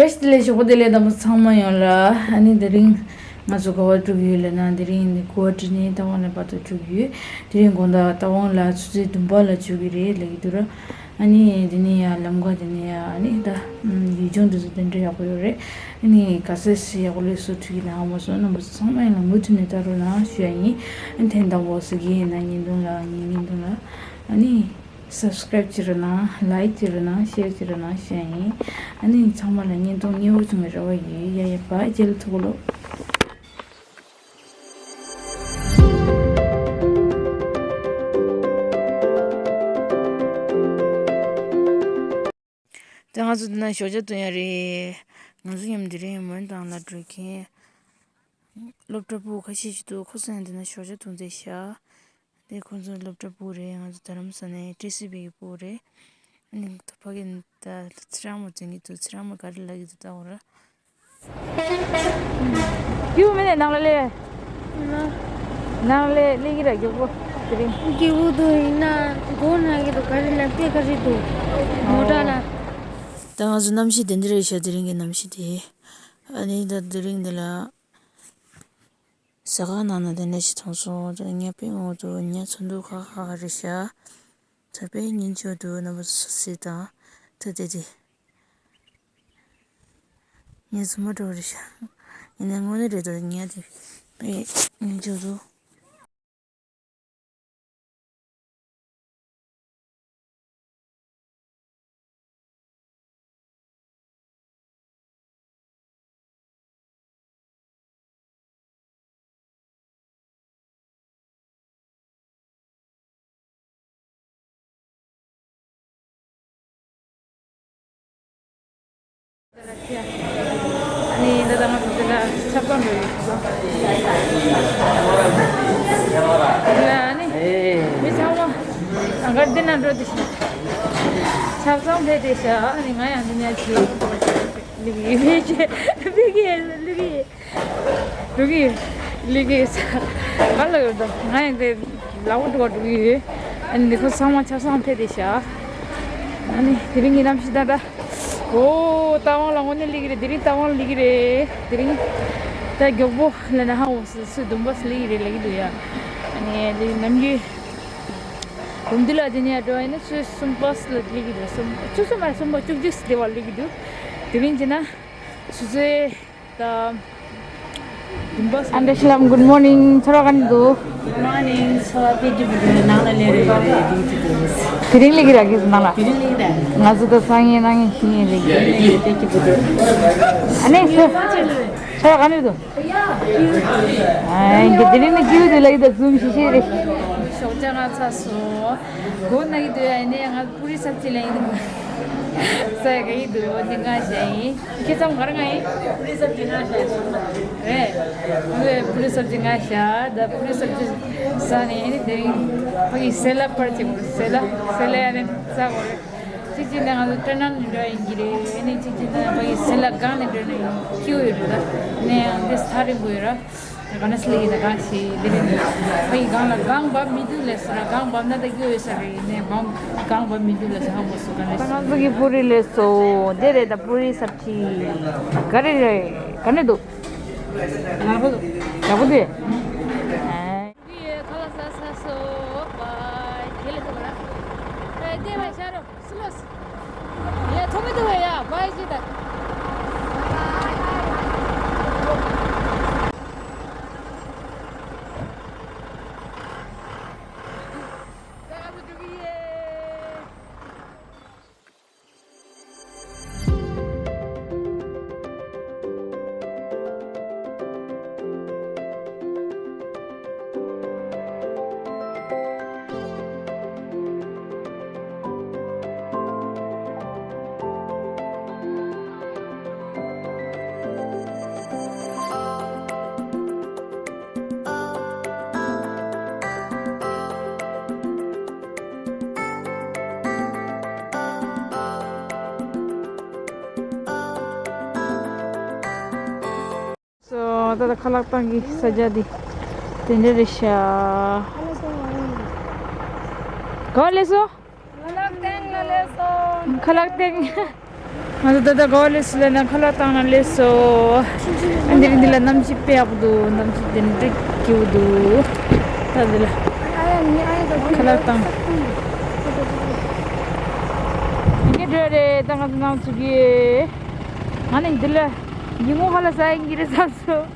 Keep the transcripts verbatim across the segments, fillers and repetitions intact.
བཀྲ་ཤིས་བདེ་ལེགས། ཞོགས་པ་བདེ་ལེགས། རྣམ་པ་ཚང་མ་ཡོངས་ལ། ཨ་ནི་དེ་རིང་ང་ཚོ་ག་པར་འགྲོ་གི་ཡོད་ལབ་ན། དེ་རིང་ནི་གུ་ཝ་ཊི་ནས་རྟ་དབང་ལ་བར་དུ་འགྲོ་གི་ཡོད། དེ་རིང་དགོང་དག་རྟ་དབང་ལ་ཆུ་ཚོད་བདུན་པ་ལ་འབྱོར་གི་རེད་ལབ་ཀྱི་འདུག་ར། ཨ་ནི་དེ་ནས་ཡང་ལམ་ཁ་དེ་ནས་ཡང་ཨ་ནི་ད་ཡུལ་ལྗོངས་དེ་ཚོ་དེ་འདྲ་ཡག་པོ་ཡོད་རེད། ཨ་ནི་ག་ཚོད་ཡག་པོ་སླེབས་སོང་ཐུགས་ཀྱི་ནང་མ་སོང་། རྣམ་པ་ཚོ་ཚང་མ་ཡིན་ལ་མུ་མཐུད་ནས་ལྟ་རོགས་གནང་ཞུ་ཡ་ཡིན། ཨ་ནི་ཐེངས་དང་པོ་གཟིགས་ཀྱི་ཡིན་ན་བརྙན་ཐུང་ལ་ངའི་བརྙན་ཐུང་ལ་ཨ་ནི་སབ་སི་ཀ་རེབ་བྱེད་རོགས་གནང་། ལའིཀ་བྱེད་རོགས་གནང་། ཤེར་བྱེད་རོགས་གནང་ཞུ་ཡ་ཡིན། ཨ་ནི་ཚང་མ་ལ་བརྙན་ཐུང་མཉེས་པོ་བྱུང་བའི་རེ་བ་ཡོད། ཡ་ཡ་བ་རྗེས་ལ་ཐུག་གོ་ལོ། ད་ང་ཚོ་འདི་ན་ཞོགས་ཇ་འཐུང་ཡ་རེད། ང་ཚོ་མཉམ་དེ་རིང་མོན་རྟ་དབང་ལ་འགྲོ་མཁན་སློབ་གྲྭ་ཕྲུ་གུ་ཁ་ཤས་ཤིག་འདུག་ཁོ་ཚོ་ཡང་འདི་ན་ཞོགས་ཇ་འཐུང་བསྡད་ཤག་དེ་ཁོ་ཚོ་སློབ་གྲྭ་ཕྲུ་གུ་རེད། ང་ཚོ་རྡ་རམ་ས་ནས་ཊི་སི་བྷི་གི་ཕྲུ་གུ་རེད། ཨ་ནི་ད་ཕ་གི་ད་ཚེ་རིང་མོ་འཛིན་གྱི་འདུག་ཚེ་རིང་མོ་ག་རེ་ལབ་ཀྱི་འདུག་ལྟ་འོ་ར། སྐྱིད་པོ་མེད་ནས་ནང་ལ་སླེབས། ནང་ལ་སླེབས་ཀྱི་ར་མགྱོགས་པོ་དེ་རིང་། སྐྱིད་པོ་འདུག་ཡིན་ན་མགོ་ན་གི་འདུག་ག་རེ་ལབ་དེ་ག་རེ་འདུག་མོ་ཊ་ལ། ད་ང་ཚོ་གནམ་གཤིས་དེ་འདྲ་རེད་ཤག་དེ་རིང་གི་གནམ་གཤིས་དེ། ཨ་ནི་ད་དེ་རིང་འདི་ལ་ཟ་ཁང་ནང་ན་དེ་འདྲ་ཞིག་མཐོང་སོང་། ད་ཉ་པའི་ངོ་དུ་ཉ་ཚོན་མདོག་ཁ་ཁ་རེད་ཤག་ད་དཔེ་སྙིང་རྗེ་འདུག་རྣམ་པ་ཚོ་གཟིགས་དང་། ད་དེ་དེ། ངའི་སྲུ་མོ་འདྲ་བོ་རེད་ཤག་ཡིན་ནའི་དངོས་གནས་རེད་འདུག་ཉ་དེ་དཔེ་སྙིང་རྗེ་འདུག་ཨ་ནི་ད་ལྟ་ང་ཚོ་འདི་ལ་ཆབ་གསང་འགྲོ་ཡོད། ཨ་ནི་མི་ཚང་མ་ཨ་གར་འདི་ན་འགྲོ་དེ་ཤག་ཆབ་གསང་ཕེབས་དེ་ཤག་ཨ་ནི་ང་ཡང་འདི་ནས་ལུག་ཡིན། ཕེབས་ཀྱི་ལུག་ཡིན། འགྲོ་གི་ལུག་གི་ས་ག་ལ་ཡོད་དོ། ང་ཡང་དེ་ལག་པ་འགྲོ་བ་འགྲོ་གི་ཡོད། ཨ་ནི་འདི་ཁོ་ཚང་མ་ཆ་ཚང་ཕེབས་དེ་ཤག་ཨ་ནི་དེ་རིང་གི་གནམ་གཤིས་ད་ད། ཨོ་རྟ་དབང་ལ་དངོས་གནས་སླེབས་ཀྱི་རེད། དེ་རིང་རྟ་དབང་ལ་སླེབས་ཀྱི་རེད། དེ་རིང་ད་མགྱོགས་པོ་ལ་ན་ཧ་འོ་སི་སུ་དུམ་བུ་སླེབས་ཀྱི་རེད་ལབ་ཀྱི་འདུག་ཡ། ཨ་ནི་དེ་ནམ་རྒྱུན་གོམ་འདི་ལ་དེ་ནས་འགྲོ་ཡིན་ན་ཆུ་ཚོད་གསུམ་པ་སླེབས་ཀྱི་རེད། གསུམ་ཆུ་ཚོད་མ་རེད། གསུམ་པ་བཅུ་གཅིག་སླེབས་པ་སླེབས་ཀྱི་འདུག་དེ་རིང་བྱས་ན་ཆུ་ཚོད། Andeshlam, good morning. ཚོར་བ་ག་འདྲ་འདུག Good morning. ཚོར་བ་དཔེ་སྐྱིད་པོ་འདུག་ནང་ལ་སླེབས་རེད་པ། དེ་སྐྱིད་པོ་འདུག་དེ་རིང་སླེབས་ཀྱི་ར་གིས་ནང་ལ། དེ་རིང་སླེབས་ར། ང་ཚོ་ད་སང་ཉིན་གནངས་ཉིན་གཞེས་ཉིན་སླེབས་ཀྱི། དེ་རིང་སླེབས་དཔེ་སྐྱིད་པོ་འདུག་ཨ་ནི་ཚོ་ཚོར་བ་ག་འདྲ་འདུག་ཨ་ཡིན་གྱི་དེ་རིང་ནི་སྐྱིད་པོ་འདུག་ལབ་ཀྱི་འདུག་ཛུམ་ཤིག་ཤིག་རེད། ཞོགས་ཇ་ང་ཚ་སོང་། མགོ་ན་གི་འདུག་ཨ་ནི་ང་པུ་རི་སབ་ཅི་ལེན་གྱི་འདུག་ཟ་ཡ་ག་ཡི་འདུག་འདི་ང་ཞིག་ཡིན། ཁྱེད་ཚང་ག་རེ་ང་ཡིན། པུ་རི་སབ་ཅི་ང་ཞིག་ཡིན་སོང་ན་རེད། ཨ་ནི་པུ་རི་སབ་ཅི་ང་ཞིག་ད་པུ་རི་སབ་ཅི་ཟ་ནས་ཨ་ནི་དེ་རིང་ཕ་གི་སེ་ལ་པར་བྱེད་དགོས། སེ་ལ་སེ་ལ་ཡ་ནི་ཟ་དགོས་རེད། གཅིག་གཅིག་ནས་ང་ཚོ་སྤྲོ་སྣང་ནས་འགྲོ་ཡ་ཡིན་གྱི་རེད། ཨ་ནི་གཅིག་གཅིག་ནས་ཕ་གི་སེ་ལ་སྒང་ནས་འགྲོ་ན་ཡང་སྐྱིད་པོ་ཡོད་རེད། ད་ནས་ཡང་འདི་ས་རིང་པོ་ཡོད་ར། ག་ནས་སླེབས་ཡིན་ན་གང་ཤེས། འདི་རིང་ཕ་གི་སྒང་ལ་སྒང་བབས་མི་འདུག་ལབ་སོང་ར། སྒང་བབས་ན་ད་སྐྱིད་པོ་ཡོད་ས་རེད། ནས་སྒང་སྒང་བབས་མི་འདུག་ལབ་སོང་། ཧ་གོ་སོང་། ག་ནས་ད་ང་ཚོ་གི་པུ་རི་སླེབས་སོང་། འདི་རེད་ད་པུ་རི་སབ་ཅི། ག་རེ་རེད། ག་ནས་འདུག་ཡག་པོ་འདུག་ཡག་པོ་འདུག་ཨ། ཁ་ལག་ཟ་ཚར་སོང་། བའི། དེ་ལས་ཐུབ་པ་ར། ཨེ་དེ་བས་ཤ་རོ་སུ་ལོ་སི། ཡ་ཐོ་མི་འདུག་བས་ཡ། བའི་ཇི་ད། སོ། ད་ལྟ་ཁ་ལག་བཏང་གི་ས་ཆ་འདི་དེ་འདྲ་རེད་ཤག་ག་པར་སླེབས་སོང་། ཁ་ལག་སྟེང་ལ་སླེབས་སོང་། ཁ་ལག་སྟེང་། ང་ཚོ་ད་ལྟ་ག་པར་སླེབས་སོང་ལབ་ན། ཁ་ལག་བཏང་ན་སླེབས་སོང་། ཨ་འདིར་འདི་ལ་གནམ་གཤིས་དཔེ་ཡག་པོ་འདུག་གནམ་གཤིས་དེ་འདྲ་སྐྱིད་པོ་འདུག་ད་འདི་ལ་ཁ་ལག་བཏང་། ཡིན་གྱི་འགྲོ་རེད། ད་ང་ཚོ་ནང་ཚུད་ཀྱི། ང་ནི་འདི་ལ་ཉིན་མོ་ཁ་ལག་ཟ་ཡིན་གྱི་རེད་བསམ་སོང་།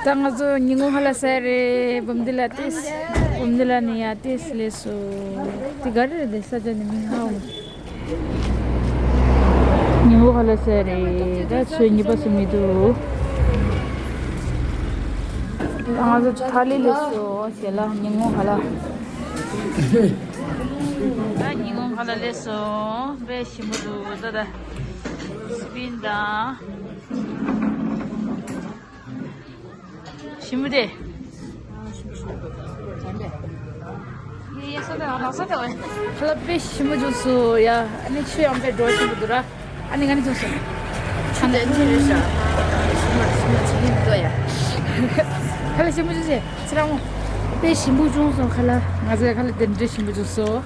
ད་ང་ཚོ་ཉིན་གུང་ཁ་ལག་ཟས་རེད། འབུམ་སྡེ་ལ་ཏིས། འབུམ་སྡེ་ལ་ནི་ཡ་ཏིས་སླེབས་སོང་། དེ་ག་རེ་རེད། དེ་ས་ཆ་ནི་མིང་ཧ་གོ་མ། ཉིན་གུང་ཁ་ལག་ཟས་རེད། ད་ཚོད་ཉི་པ་སུ་མི་འདུག་ད་ང་ཚོ་ཐ་ལི་སླེབས་སོང་། ཞལ་ལག་ཉིན་གུང་ཁ་ལག་ད་ཉིན་གུང་ཁ་ལག་སླེབས་སོང་། དཔེ་ཞིམ་པོ་འདུག་ད་ད་སི་པིན་དང་། ཞིམ་པོ་དེ། ཡེ་ཡེ་ས་དེ་ལ་ས་དེ་བས། ཁ་ལག་དཔེ་ཞིམ་པོ་བྱུང་སོང་ཡ། ཨ་ནི་ཆུ་ཡང་དཔེ་འགྲོ་ཞིམ་པོ་འདུག་ར། ཨ་ནི་ང་ནི་བྱུང་སོང་། ཆུ་དེ་ཆུ་རེད་ཤག་ཞིམ་མ་ཞིམ་མ་བྱེད་ཀྱི་མི་འདུག་ཡ། ཁ་ལག་ཞིམ་པོ་བྱུང་སོང་ཚེ་རང་མོ། དཔེ་ཞིམ་པོ་བྱུང་སོང་ཁ་ལག་ང་ཚོའི་ཁ་ལག་དེ་འདྲ་ཞིམ་པོ་བྱུང་སོང་།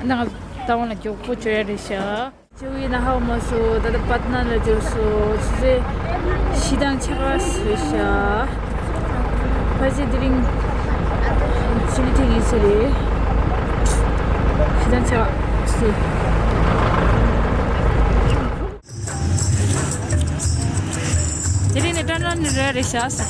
ཨ་ནི་ང་ཚོ་ད་བང་ལ་མགྱོགས་པོ་བྱོས་ཡ་རེད་ཤག་ཅི་བའི་ན་ཧའོ་མ་སོ། ད་ལྟ་པད་ན་ལ་འབྱོར་སོ། ཆུ་ཚོད་བཞི་དང་ཕྱེད་ཀ་ཟིན་ཤག་ཕལ་ཆེར་དེ་རིང་ཕྱི་ལི་ཐེངས་ཡིན་ས་རེད། བཞི་དང་ཕྱེད་ཀ་ཟིན། དེ་རིང་ནི་ཀྲན་ལོན་ནི་རེད་རེད་ཤག་ཁ་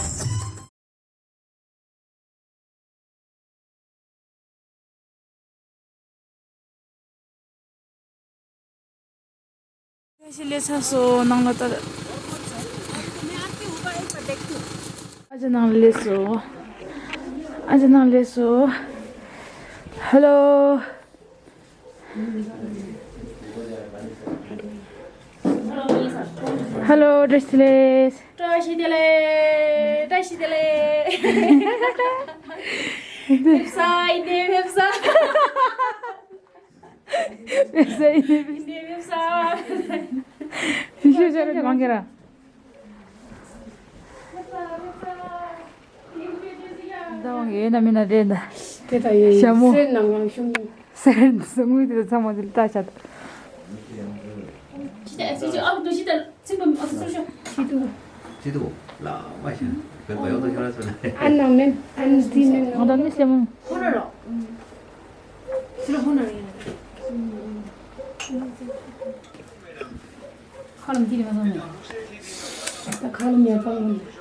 ཤས་སླེབས་ཚར་སོང་ནང་ལ་ལྟ། ཨ་ཅག་ནང་ལ་སླེབས་སོང་། ཨ་ཅག་ནང་ལ་སླེབས་སོང་། ཧེ་ལོ། ཧེ་ལོ། བཀྲ་ཤིས་བདེ་ལེགས། བཀྲ་ཤིས་བདེ་ལེགས། བཀྲ་ཤིས་བདེ་ལེགས། ཕེབས་ས་ཡིན་ཏེ་ཕེབས་ས། མེད་ས་ཡིན། ཤུ་ཤུ་ཤར་གང་གི་ར། ད་དབང་ཡོད་ན་མིན་ན་རེད་ད། དེ་ད་ཡོད་ཤ་མོ། སེར་ནང་ཡང་ཤུང་། སེར་དངུལ་དེ་ཚང་མ་དེ་ལ་ལྟ་བྱ་ད། ཅི་ད་ཨ་ཙི་ཅི་ཨ་འདུ་ཤི་ད་ཚིག་པ་ཨ་ཙི་ཅི་ཤ། ཤི་དུ། ཤི་དུ། ལ་མ་ཤ། བོད་པ་ཡོད་དོ་ཤ་ལ་ཚོ་ན། ཨ་ནང་མེན་ཨ་ནི་དི་མེན་ང་ད་ནི་སེ་མོ། ཧོ་ན་རོ། ཤི་ལ་ཧོ་ན་རོ་ཡིན། ཁ་ལམ་དི་རེ་མ་སོང་ནས། ད་ཁ་ལམ་ཡར་པང་ལམ།